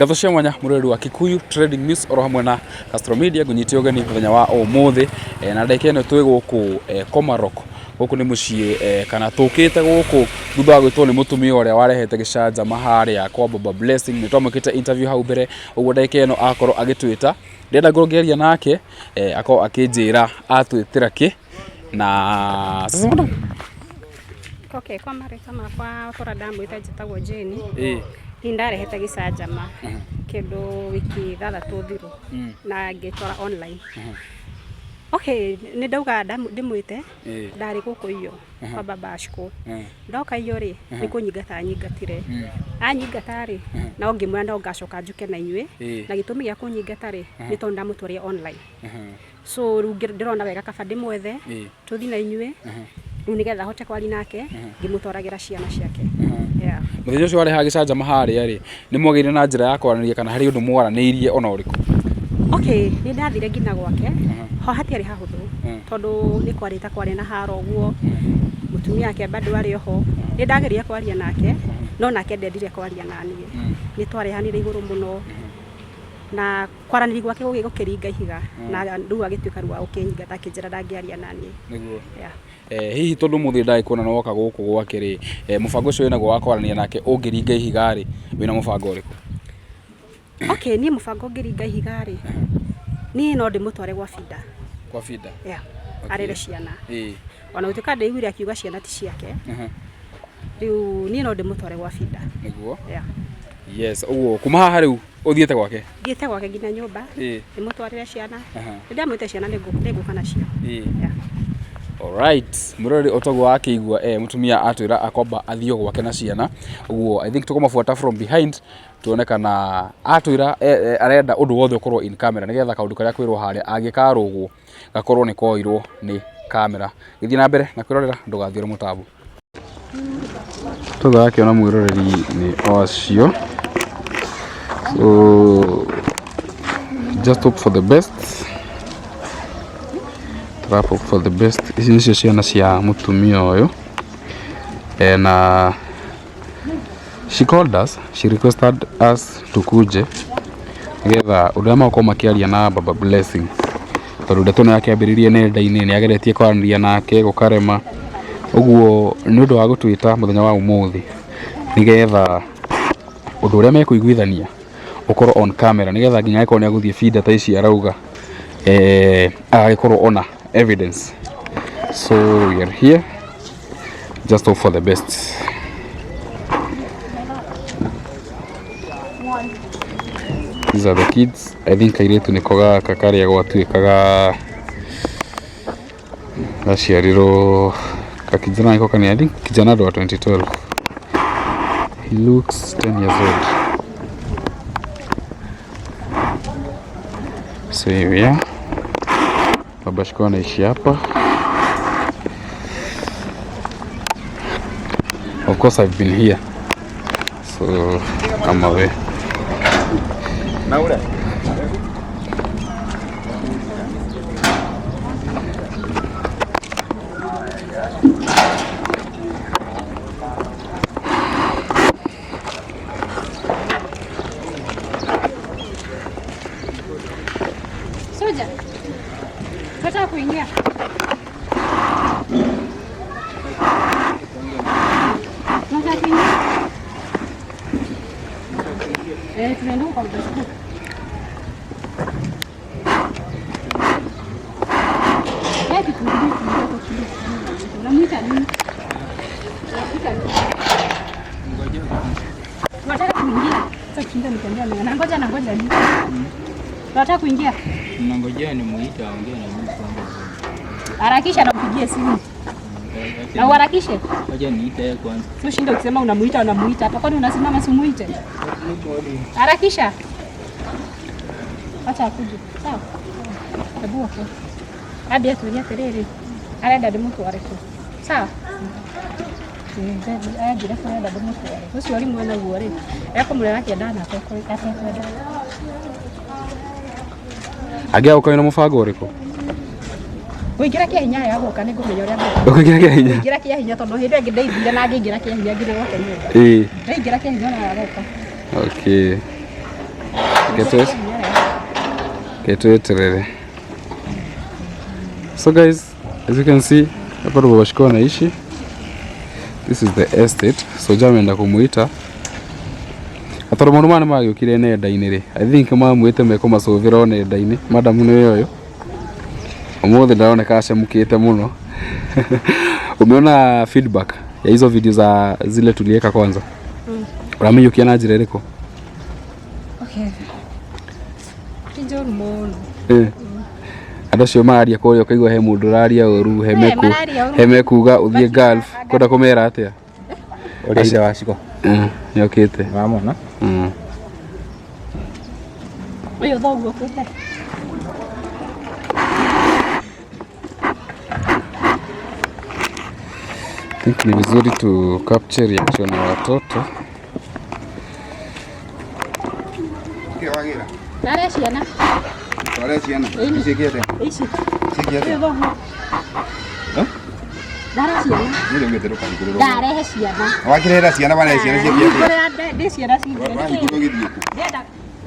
Ngatho cia mwanya mũroreri wa Kikuyu Trending News oro hamwe na Castro Media ngũnyite ũgeni mũthenya wa ũmũthĩ na ndagĩka ĩno twĩ gũkũ Komarok. Gũkũ nĩ mũciĩ kana tũkĩte gũkũ thutha wa gwĩtwo nĩ mũtumia ũrĩa warehete gĩcanjama harĩa kwa Baba Blessing. Nĩ twamwĩkĩte interview hau mbere ũguo ndagĩka ĩno akorwo agĩtwĩta. Ndĩrenda ngorwo ngĩaria nake akorwo akĩnjĩra atwĩtĩra kĩ na sasa madam. Okay, kwa marĩtwa makwa tũra ndamwĩta njĩtagwo Jane. Ĩĩ. Niĩ ndarehete gĩcanjama kĩndũ wiki ithathatũ thiru na ngĩtwara online. Okay, nĩ ndauga ndĩmwĩte ndarĩ gũkũ iyo kwa baba Ashiko. Ndoka iyo rĩ nĩ kũnyingata anyingatire. Anyingata rĩ no ngĩmwĩra no ngacoka njuke na inyuĩ na gĩtũmi gĩa kũnyingata rĩ nĩ tondũ ndamũtwarire online. So rĩu ndĩrona wega kaba ndĩmwethe tũthiĩ na inyuĩ rĩu nĩgetha hote kwaria nake ngĩmũtwaragĩra ciana ciake. Yeah. Mũthenya ũcio warehaga gĩcanjama harĩa rĩ, nĩ mwagĩire na njĩra ya kwaranĩria kana harĩ ũndũ mwaranĩirie ona ũrĩkũ? Okay, nĩ ndathire nginya gwake ho hatiarĩ hahũthũ tondũ nĩ kwarĩ ta kwarĩ na haro ũguo, mũtumia wake bado arĩ oho. Nĩ ndageria kwaria nake no nake ndendire kwaria naniĩ. Nĩ twarehanire igũrũ mũno na kwaranĩria gwake gũkĩringa ihiga na rĩu agĩtuĩka rĩu wa gũkĩnyingata akĩnjĩra ndangĩaria naniĩ. Nĩguo. Yeah. Hihi tondũ ũmũthĩ ndagĩkuona nĩ woka gũkũ gwake rĩ, mũbango ũcio wĩnaguo wa kwaranĩria nake ũngĩringa ihiga rĩ, wĩna mũbango ũrĩkũ? Okay, niĩ mũbango ũngĩringa ihiga rĩ, niĩ no ndĩmũtware gwa Binda. Kwa Binda? Yeah. Okay. Arere ciana. Ĩĩ. Ona gũtuĩka ndaiguire akiuga ciana ti ciake. Rĩu niĩ no ndĩmũtware gwa Binda. Nĩguo. Yeah. Yes, ũguo kuma haha rĩu ũthiĩte gwake? Thiĩte gwake nginya nyũmba, ndĩmũtwarĩre ciana. Nĩ ndamwĩte ciana nĩ ngũka nacio. Yeah. Alright, mũroreri otoguo wakĩigua mũtumia atwĩra akwamba athiĩ gwake na ciana ũguo I think tũkũmabuata from behind tuone kana atwĩra arenda ũndũ wothe ũkorwo in camera nĩgetha kaũndũ karĩa kwĩrwo harĩa angĩkarũgwo gakorwo nĩ koirwo nĩ kamera. Gĩthiĩ na mbere na kwĩrorera ndũgathiĩ ũrĩ mũtambo. Toguo ũrakĩona mwĩroreri nĩ o acio, so just hope for the best, tũra hope for the best. Ici nĩcio ciana cia mũtumia ũyũ na she called us, she requested us tukuje nĩgetha ũndũ ũrĩa megũkorwo makĩaria na baba Blessing, tondũ ndeto ĩno yakĩambĩrĩirie nenda-inĩ nĩ ageretie kwaranĩria nake gũkarema, ũguo nĩ ũndũ wa gũtwĩta mũthenya wa ũmũthĩ nĩgetha ũndũ ũrĩa mekũiguithania ũkorwo on camera nĩgetha nginya angĩkorwo nĩ agũthiĩ binda ta ici arauga agagĩkorwo ona evidence. So we are here just hope for the best. These are the kids. I think kairĩtu nĩko gaka karĩa gwatuĩkaga gaciarirwo kakijana nĩko kanini. I think kijana ndo wa 2012. He looks 10 years old. So here we are. Baba Shiko anaishi hapa. Of course I've been here. So I'm aware. Soja. Nataka kuingia. Nataka kuingia. Tunaenda kwa mtashukuru. Kitu kingine kidogo. Unamwita nini? Unamwita nini? Unataka kuingia? Sasa kinda nitembea na ngoja na ngoja nini? Unataka kuingia? Nangojea nimuite aongee na mimi kwanza. Harakisha na upigie simu. Na uharakishe. Ngoja niite yeye kwanza. Sio shinda ukisema unamuita unamuita hapa. Kwani unasimama si umuite? Harakisha. Acha akuje. Sawa. Hebu okay. Hadi atulia terere. Arenda ndimutware ku. Sawa. Anjĩra kũrĩa ndĩmũtware. Ũcio ũrĩ mwena guo rĩ, ekũmũrera akĩenda na atekwenda. Angĩagũka wĩna mũbango ũrĩkũ? Kũingĩra kĩa hinya ya gũka nĩ ngũmenya ũrĩa ngwĩka. Ũkũingĩra kĩa hinya? Kũingĩra kĩa hinya tondũ hĩndĩ ĩngĩ ndaithire na ngĩingĩra kĩa hinya nginya gwake nyũmba. Ĩĩ. Ndaingĩra kĩa hinya na agoka. Okay. Reke tweterere. So guys, as you can see, hapa ndo Baba anaishi. This is the estate. So Jama ameenda kumuita. Na tondũ maũndũ maya nĩ magĩũkire nenda-inĩ rĩ, I think mamwĩte mekũmacũvĩra o nenda-inĩ. Madam nĩwe ũyũ. Ũmũthĩ ndaroneka acemũkĩte mũno. Umeona feedback ya hizo video za zile tuliweka kwanza? Ũramĩiyũkia na njĩra ĩrĩkũ? Okay. Ti njũru mũno. Andũ acio mararia kũrĩa ũkaigua he mũndũ ũraria ũru, he mararia ũru. He mekuga ũthiĩ Gulf, kwenda kũmera atĩa? Ũrĩa ithe wa Ciko. Nĩokĩte. Wamona? Ũyũ thoguo ũkĩte. I think ni vizuri tu capture reaction ya watoto. Wagĩra. Ndare ciana. Tware ciana. Ciĩkĩte. Ici. Ciĩkĩte. Ũyũ thoguo. Ndare ciana. Nĩ ũgĩte ndũkahingũrĩrwo. Ndarehe ciana. Wakĩrehera ciana warehe ciana ciĩkĩte. Hingũrĩra ndĩ ciana cingĩ. Wahingũrwo gĩthiĩ kũ? Ndĩrenda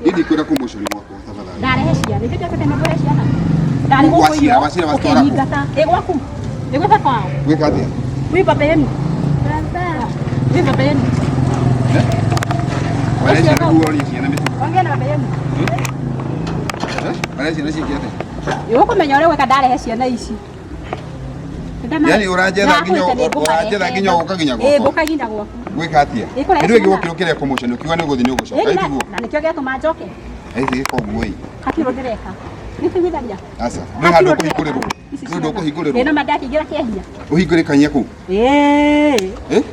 Niĩ ndikwenda kũmotion gwakwa tafadhali. ndarehe ciana. Ithe ndĩokĩte nĩngũrehe ciana. Ndarĩ gũkũ Waciara- iyo. waciara wacitwara kũ? Ũkĩnyingata. Ĩ gwaku. Ĩ gwĩ baba wao. Gwĩka atĩa? Gwĩ baba yenu. Baba. Gwĩ baba yenu. Warehe ciana kũu ũrorie ciana mĩtugo. Ongea na baba yenu. Eh? Warehe ciana ciĩkĩte. Ũkũmenya ũrĩa gwĩka ndarehe ciana ici. Yaani ũranjetha nginya ũgoka nginya Ĩ gwakwa. ngũka nginya gwaku. Gwĩka atĩa? Ĩ, kũrehe Nĩ rĩu ciana. wokĩra ũkĩrĩa commotion ũkiuga nĩ ũgũthiĩ nĩ ũgũcoka. Ĩ, Ĩ tiguo? na nĩkĩo gĩatũma njoke. Ĩ gĩka ũguo ĩ. Hatirĩ ũndũ ndĩreka. Nĩtũiguithania. Aca. Ndũrĩ handũ ũkũhingũrĩrwo. Ndũrĩ ũndũ ũkũhingũrĩrwo. Ĩ no ma ndakĩingĩra kĩahia. Ũhingũre kanyia kũu. Ĩ. Eh?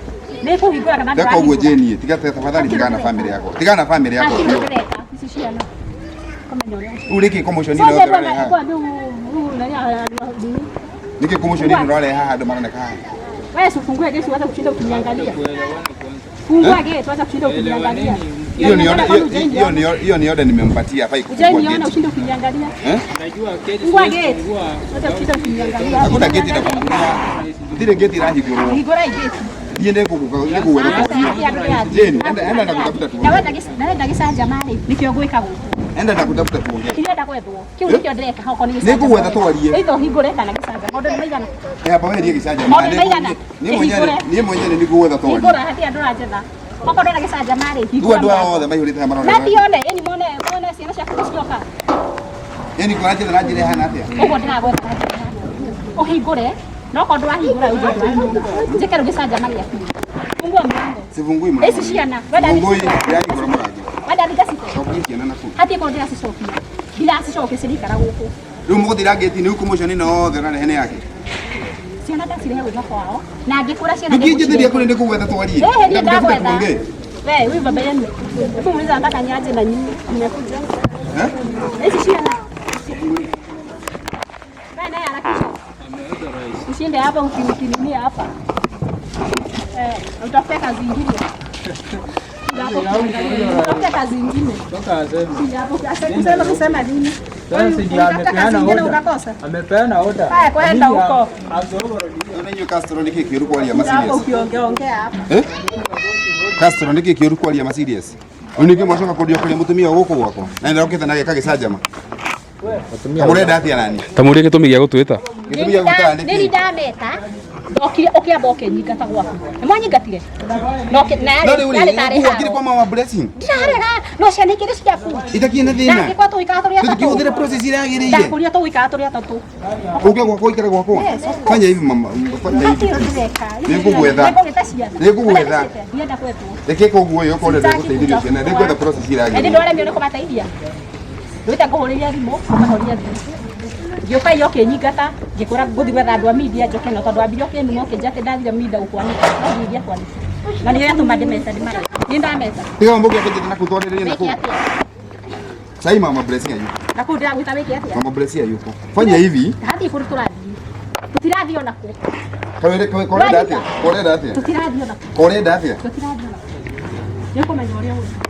Nĩ kũhingũra kana Ndeka ũguo Jane, tiga tafadhali tigana na family yakwa. Tigana na family yakwa. Hatirĩ ũndũ ndĩreka. Ici ciana. Kũmenya ũrĩa. Rĩu nĩkĩ commotion So ĩno yothe njendwa ũrarehe haha? kwa ndu nani nini? Nĩkĩ commotion ĩno ũrarehe haha andũ maroneka haha? Wewe si ufungue gate uanze kushinda ukiniangalia. Fungua gate uanze kushinda ukiniangalia. Hiyo ni order, hiyo ni order nimempatia, hafai kufungua Hujaniona gate. ushinde ukiniangalia. Eh? Unajua gate Fungua siwezi gate. kufungua. Uanze kushinda ukiniangalia. Hakuna gate itafunguliwa. Gũtirĩ gate ĩrahingũrwo. Hingũra gate. Niĩ nĩngũgwetha. Jane, enda ndakutafuta tuongee. Nawenda gĩcanjama rĩ, nĩkĩo ngwĩka gũkũ. Enda ndakutafuta tuongee. Kĩrĩa gwethwo. Kĩu nĩkĩo ndĩreka hoko nĩ gĩcanjama. Nĩngũgwetha twarie. Either ũhingũre kana gĩcanjama. Maũndũ nĩ maigana. Eh, hapa wewe ndiye gĩcanjama. Maũndũ maigana. Niĩ mwenyewe nĩngũgwetha twarie. Hingũra hatirĩ andũ ũranjetha. Okorwo ndĩrenda gĩcanjama rĩ, Rĩu hingũra. andũ aya othe maihũrĩte haha maroneka. Na thione, ĩni mone mone ciana ciaku nĩcioka. Yaani kũranjetha na njĩra ĩhana atĩa? Ũguo ndĩragwetha na njĩra ĩhana ũguo. Ũhingũre, no korwo ndwahingũra uge ndwahingũra. Njĩke rĩu gĩcanjama gĩaku. Fungua mlango. Sifungui mlango. Ici ciana, wenda Sifungui, nĩcioka. ndĩrahingũra mũrango. Wenda thingacite. Cokia ciana na kũu. Hatirĩ korwo ndĩracicokia. Ndiracicokia cirikara gũkũ. Rĩu mũgũthira ngĩti nĩ commotion ĩno yothe ũrarehe nĩ yake. Ciana ndacirehe gwĩ baba wao. Na angĩkũra ciana Ndũkĩnjĩtĩria kũrĩ ndĩkũgwetha twarie. Eh, niĩ Ndakutafuta ndagwetha. tuongee. We, huyu baba yenu. Hebu muulize nataka niaje na nyinyi. Nimekuja. Eh? Hizi ciana. Wewe naye harakisha. Ushinde hapa ukinikirimia hapa. Eh, utafute kazi ingine. Utafute kazi ingine. Toka aseme. Hapo kusema kusema nini? Sasa si ndio Unatafuta kazi amepeana ingine order. ukakosa. Amepeana order. Haya, kwenda huko. Nĩ inyuĩ Castro nĩkĩ kĩũru kwaria ma Hapo serious? ukiongeongea hapa. Eh? Castro nĩkĩ kĩũru kwaria ma serious? Rĩu ningĩ mwacoka kũndiokeria mũtumia gũkũ gwakwa na nĩndokĩte na gĩka gĩcanjama. Kamũrenda atĩa nani? Ta mũrie gĩtũmi gĩa gũtwĩta. Gĩtũmi gĩa gũtara Nĩ nĩkĩ? ndameta ndokire ũkĩamba ũkĩnyingata gwaku. Nĩ mwanyingatire? Na No rĩu yarĩ rĩ, tarĩ wakire haro. kwa mama Blessing. Ndirarega no ciana igĩrĩ ciaku. Itakiĩ na Na thĩna. angĩkorwo tũgũikara tũrĩ atatũ. Tũtikĩhũthĩre process ĩrĩa yagĩrĩire. Ndakũria tũgũikara tũrĩ atatũ. Ũke gwakwa ũikare gwakwa. Yes, of course. Fanya hivi mama, fanya hivi. Hatirĩ ndĩreka. Nĩngũgwetha. Nĩngũgwĩta ciana. Nĩngũgwetha. Ndienda gwethwo. Reke koguo ĩyo korwo ndĩrenda gũteithĩrĩrio ciana, nĩngwetha process ĩrĩa Ĩndĩ yagĩrĩire. ndwaremio nĩ kũmateithia. Ndwĩte ngũhũrĩria thimũ, ũkahoria thimũ. Ngĩũka iyo ũkĩnyingata, ngĩkwĩra ngũthiĩ gwetha andũ a media njoke no tondũ wambire ũkĩnuma ũkĩnjĩra atĩ ndathire media gũkwanĩka, no ndirĩa kwanĩka. Na nĩyo yatũma ndĩmete ndĩmare. Niĩ ndameta. Tiga mambo ya kũnjĩta na kũu twarĩrĩrie na Wĩke kũu. atĩa? Sahi mama Blessing hayuko. Na kũu ndĩragwĩta wĩke atĩa? Mama Blessing hayuko. Fanya hivi. Hathiĩ kũrĩ tũrathiĩ. Tũtirathiĩ ona kũ. Kawere korenda atĩa? Korenda atĩa? Tũtirathiĩ ona kũ. Korenda atĩa? Tũtirathiĩ ona kũ. Nĩ ũkũmenya ũrĩa ũgwĩka.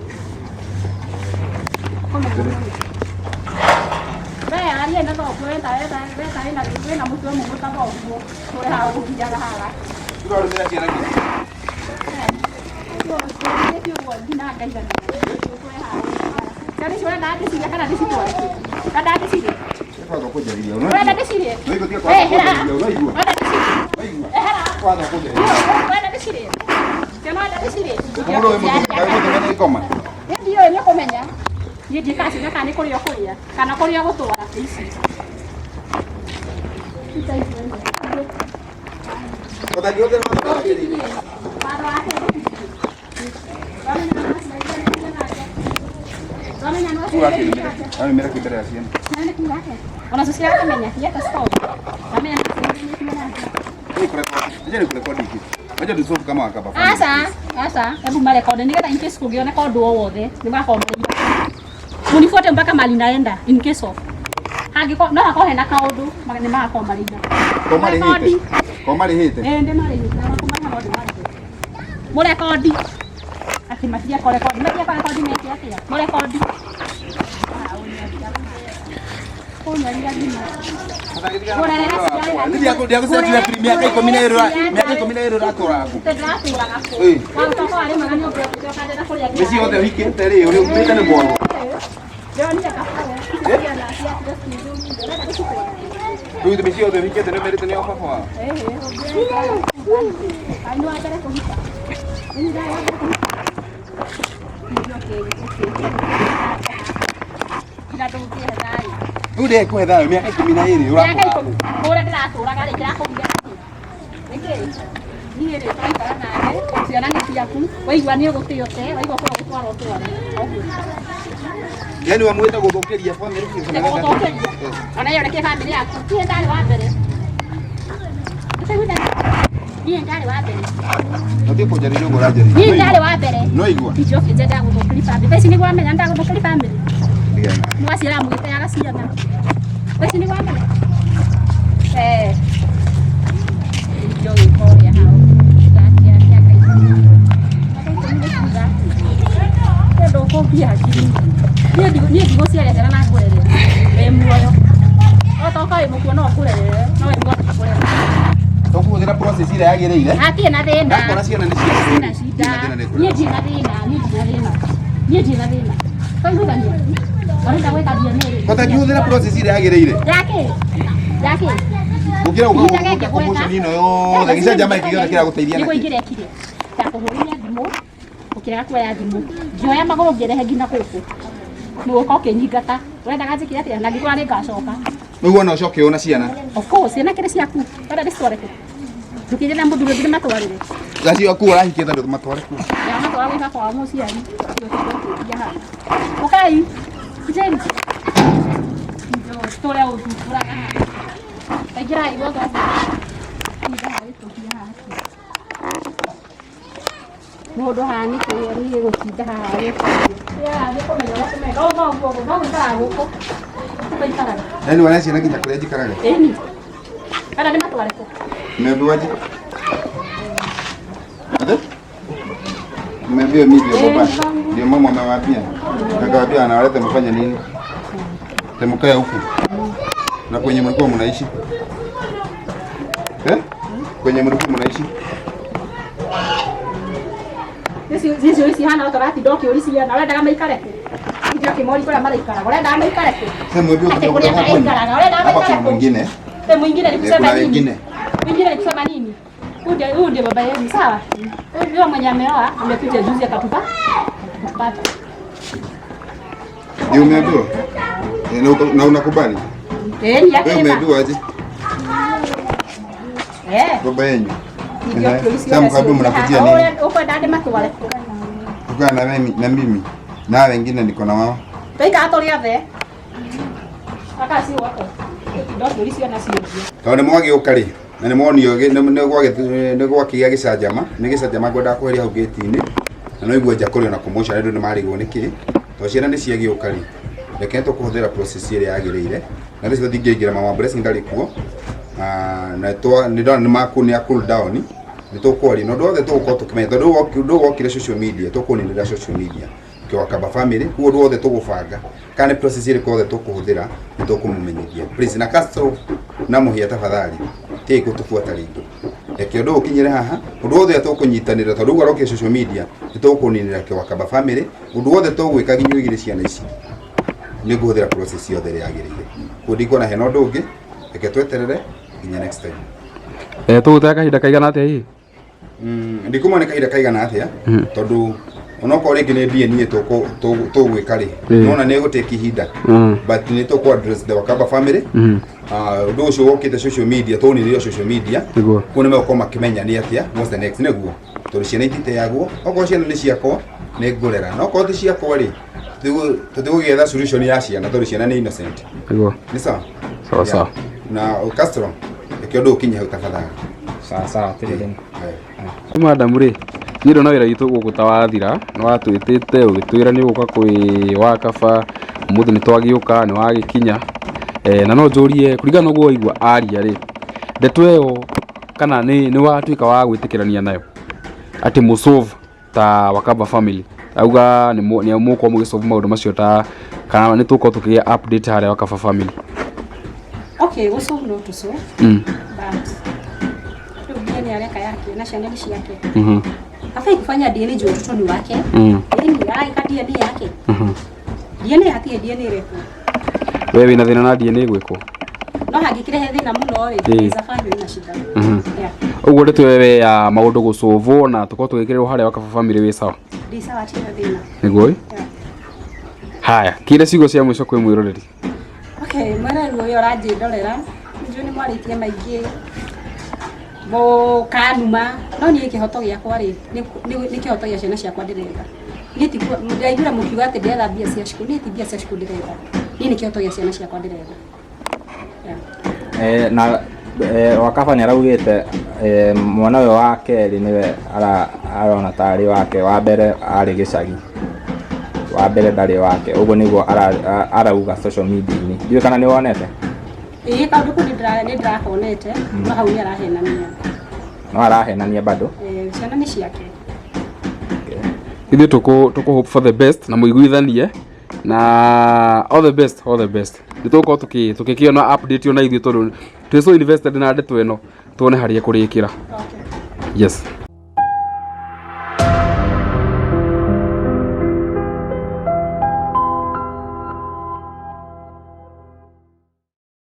Ũkũmenya ũrĩa ũgwĩka. We aria na thoguo wenda wenda wenda wĩna wĩna mũtwe mũmũ ta thoguo. Tũre haha ũgũkinyaga haha. Tũrarũmĩra ciana kĩ? Ũguo nginya ngaigana. Tũre haha ũgũkinyaga. Ciana icio ũrenda ndĩcirĩe kana ndĩcitware? Ũrenda ndĩcirĩe? Kwatha kũnjarĩria. Ũrenda ndĩcirĩe? Ũraigua tiga kwatha kũnjarĩria ũraigua. Ũrenda ndĩcirĩe? Ũraigua. Ehera. Kwatha kũnjarĩria. Ũrenda ndĩcirĩe? Ciana ũrenda ndĩcirĩe? Mũndũ ũyũ mũtumia nĩ ngoma. Niĩ ndiũĩ nĩ ũkũmenya. Niĩ ndiĩkaga ciana kana nĩ kũrĩa ũkũrĩa kana kũrĩa ũgũtwara ici. Ũtangĩhũthĩra watho ũrĩa wagĩrĩire. Watho wa Ũrakĩrĩmĩra. Ũramĩra kĩ mbere ya ciana. Ona cucu akamenya yeta stop. Amenya Acha nikurekodi kitu. Acha tusolve kama wakaba family. Aca, aca, hebu marekodi nigetha in case kũngĩoneka ũndũ o wothe nĩ magakorwo marĩ munifuate mpaka mali naenda in case of hangĩkorwo no hakorwo hena kaũndũ nĩ magakorwo marĩ Ko marĩhĩte. Ko marĩhĩte. Eh, ndĩ marĩhĩte na kũmarĩha no ndĩmarĩhĩte. Mũrekodi atĩ matige kũrekodi matige kũrekodi meke atĩa mũrekodi kũnyarira thimũ Ndiagũcenjia mĩaka 12 mĩaka 12 ũratũraga kũ? ndĩratũraga kũ Ĩ. waũtoka warĩ mwega nĩ ũngĩ ũkandĩra kũrĩa Mĩciĩ yothe ũhikĩte rĩ, ũrĩa umĩte nĩ mwarwo. ndĩronire kabaya Rĩu mĩciĩ yothe ũhikĩte nĩ ũmerĩte nĩ o baba wao. Rĩu ndĩkũhe thayũ mĩaka 12 ũratũraga kũ? Kũrĩa ndĩratũraga rĩ kĩrakũgia nĩkĩ niĩ rĩ tũraikara nawe ciana nĩ ciaku waigua nĩ ũgũtĩo te waigua kũrĩa ũgũtwara ũtware ũguo Yaani wamwĩte gũthũkĩria family biũ kana Nĩ gũthũkĩria ona ĩyo nĩkĩ family yaku niĩ ndarĩ wa mbere niĩ ndarĩ wa mbere Ũthiĩ kũnjarĩria ũguo ũranjarĩria. niĩ ndarĩ wa mbere No igua. Njoki nje ndagũthũkĩria family thaa ici nĩguo amenya ndagũthũkĩria family Ndigana. nĩwaciara mũgĩteaga ciana thaa ici nĩguo amenya eh Njoki kũrĩa hau mĩaka 13 ndũkũmbia hakiri niĩ ndigũciaria ciana na ngũrerere wĩ muoyo otoka wĩ mũkuo no ngũrerere no wĩ muoyo ndikũrerere Tũkũhũthĩra process ĩrĩa yagĩrĩire. hatirĩ na thĩna Ndakora ciana nĩ ciaku. Sina shida. Niĩ ndirĩ na thĩna, niĩ ndirĩ na thĩna. Niĩ ndirĩ na thĩna. Twaiguithania? Ũrenda gwĩka DNA rĩ? Tũtangĩhũthĩra process ĩrĩa yagĩrĩire. Yake? Yake? Gũkĩra Ihinda gĩkĩ gũka gwetha. commotion ĩno yothe gĩcanjama gĩkĩ gĩothe kĩragũteithia Nĩguo nakĩ? ingĩrekire. Ndakũhũrĩire thimũ, ũkĩrega kuoya thimũ. Ngĩoya magũrũ ngĩrehe nginya gũkũ. Mũgũka ũkĩnyingata. Ũrendaga njĩke atĩa? Na ngĩkwĩra nĩngacoka. Rĩu wona ũcoke ũna ciana. Of course, ciana kĩrĩ ciaku. Ũrenda ndĩcitware kũ? Ndũkĩgĩe na mũthuri ũngĩ ndĩmatwarĩre. Gacio aku ũrahikĩte ndũ matware kuo. Ndamatwara gwĩ baba wa mũciari. Ũkai. James. Tũrĩa ũthumbũraga haha. Kaingĩrai guothe. Mũndũ haha nĩ niĩ gũtinda haha nĩ kũmenya ũrĩa kũmeka. No noguo no gũikaraga gũkũ. Gũikaraga. Yaani wana ciana nginya kũrĩa njikaraga. Ĩni. Kana ndĩmatware kũ? Umeambiwa aje? Ate? Umeambiwa mimi ndio baba. Ndio mama amewaambia. Akawaambia anawaleta mfanye nini? Temkae huku. Na kwenye mlikuwa mnaishi. Eh? Kwenye mlikuwa mnaishi. Icio ici hana ũtaratinda ũkĩũri ciana ũrendaga maikare kũ? Ndio kĩmori kũrĩa maraikaraga ũrendaga maikare kũ? Sasa mwambie Ati kũrĩa maraikaraga ũrendaga Hapa maikare kuna kũ? mwingine. Te mwingine ni Eh, kusema kuna nini? wengine. Mwingine ni kusema nini? Huyu ndiye baba yenu, sawa? Huyu ndio mwenye ameoa, amekuja juzi akatupa. Akatupata. Ndio umeambiwa? Eh, na unakubali? Eh, ni yake. Wewe umeambiwa aje? Eh. Baba yenu. Ndio Eh, polisi. Sasa mkaambiwa mnakujia nini? Ukwenda ndĩmatware kũ? Kukaa na mimi na mimi na wengine niko na wao. Twaikara tũrĩ othe. Aka si wako. Ndokĩũri ciana ciũrie. Tondũ nĩ mwagĩũka rĩ na nĩ mwonio nĩ gwakĩgĩa gĩcanjama nĩ gĩcanjama ngwendaga kweheria hau gĩti-inĩ na no igua nja kũrĩ ona commotion andũ nĩ marigwo nĩkĩ tondũ ciana nĩ ciagĩũka rĩ reke tũkũhũthĩra process ĩrĩa yagĩrĩire na rĩu tũtingĩingĩra mama Blessing ndarĩ kuo na nĩ ndona nĩ maku nĩ a cool down nĩ tũkwaria na ũndũ wothe tũgũkorwo tũkĩmenya tondũ rĩu wokire social media tũkũninĩra social media Kĩwakamba family koguo ũndũ wothe tũgũbanga kana nĩ process ĩrĩkũ yothe tũkũhũthĩra nĩ tũkũmũmenyithia please na Castro na Mũhĩa tafadhali tigai gũtũbuata rĩngĩ reke ũndũ ũyũ ũkinyĩre haha ũndũ wothe tũkũnyitanĩra tondũ rĩu arokire social media nĩ tũkũninĩra Kĩwakamba family ũndũ wothe tũgwĩka nginya ũigĩre ciana ici Nĩ ngũhũthĩra process yothe ĩrĩa yagĩrĩire. Koguo ndikuona hena ũndũ ũngĩ, reke tweterere nginya next time. Tũgũtega kahinda kaigana atĩa hihi? Ndikumenya nĩ kahinda kaigana atĩa, tondũ onokorwo rĩngĩ nĩ DNA tũgwĩka rĩ, nona nĩ ĩgũtake ihinda, but nĩ tũkũ address the Wakamba family. Ũndũ ũcio wokĩte social media, tũnĩrĩo social media. Kũu nĩ megũkorwo makĩmenya nĩ atĩa, what's the next, nĩguo tondũ ciana ititeagwo. Okorwo ciana nĩ ciakwa nĩ ngũrera, na okorwo ti ciakwa rĩ, tũtigũgĩetha solution ya ciana tondũ ciana nĩ innocent. Nĩ sawa? Sawa sawa. Na Castro, reke ũndũ ũkinye hau tafadhali. Sawa sawa, tirĩ thĩna. Madam rĩ, niĩ ndona wĩra witũ gũkũ ta wathira, nĩ watwĩtĩte ũgĩtwĩra nĩ ũgũka kwĩ Wakaba, ũmũthĩ nĩ twagĩũka, nĩ wagĩkinya. Na no njũrie kũringana na ũguo waigua aria rĩ, ndeto ĩyo kana nĩ watuĩka wa gwĩtĩkĩrania nayo atĩ mũsolve ta Wakamba family, auga nĩ mũgũkorwo mũgĩsolve maũndũ macio ta kana nĩ tũgũkorwo tũkĩgĩa update harĩa Wakaba family? Okay, gũsolve no tũsolve, but rĩu DNA areka yake na ciana nĩ ciake. Hafai kufanya DNA juu watoto ni wake. Yaani areka DNA yake. DNA hatirĩ DNA ĩrekwo. We wĩna thĩna na DNA gwĩkwo? No hangĩkĩrehe thĩna mũno rĩ, inaweza ina shida. Yeah. Ũguo ndeto wewe ya maũndũ gũcũvwo na tũkorwo tũgĩkĩrĩrwo harĩa Wakaba family wĩ sawa? Ndĩ sawa, hatirĩ thĩna. Nĩguo ĩ? Yeah. Haya, kĩre ciugo cia mũico kwĩ mwĩroreri. Okay, mwĩroreri ũyũ ũranjĩndorera, njũĩ nĩ mwarĩtie maingĩ mũkanuma, no niĩ kĩhoto gĩakwa rĩ, nĩ kĩhoto gĩa ciana ciakwa ndĩretha. Niĩ ti ndĩraiguire mũkiuga atĩ ndĩretha mbia cia cukuru, niĩ ti mbia cia cukuru ndĩretha. Niĩ nĩ kĩhoto gĩa ciana ciakwa ndĩretha. Yeah. Na Wakaba nĩ araugĩte mwana ũyũ wa kerĩ nĩwe arona tarĩ wake, wa mbere arĩ gĩcagi, wa mbere ndarĩ wake, ũguo nĩguo arauga social media-inĩ. Ndiũĩ kana nĩ wonete? Ĩĩ, kaũndũ kau nĩ ndĩrakonete, no hau nĩ arahenania. No arahenania bado? Ciana nĩ ciake. Ithuĩ tũkũ hope for the best na mũiguithanie na all the best, all the best. Nĩ tũgũkorwo tũgĩkĩona update ona ithuĩ tondũ twĩ so invested na ndeto ĩno, tuone harĩa ĩkũrĩkĩra. Okay. Yes.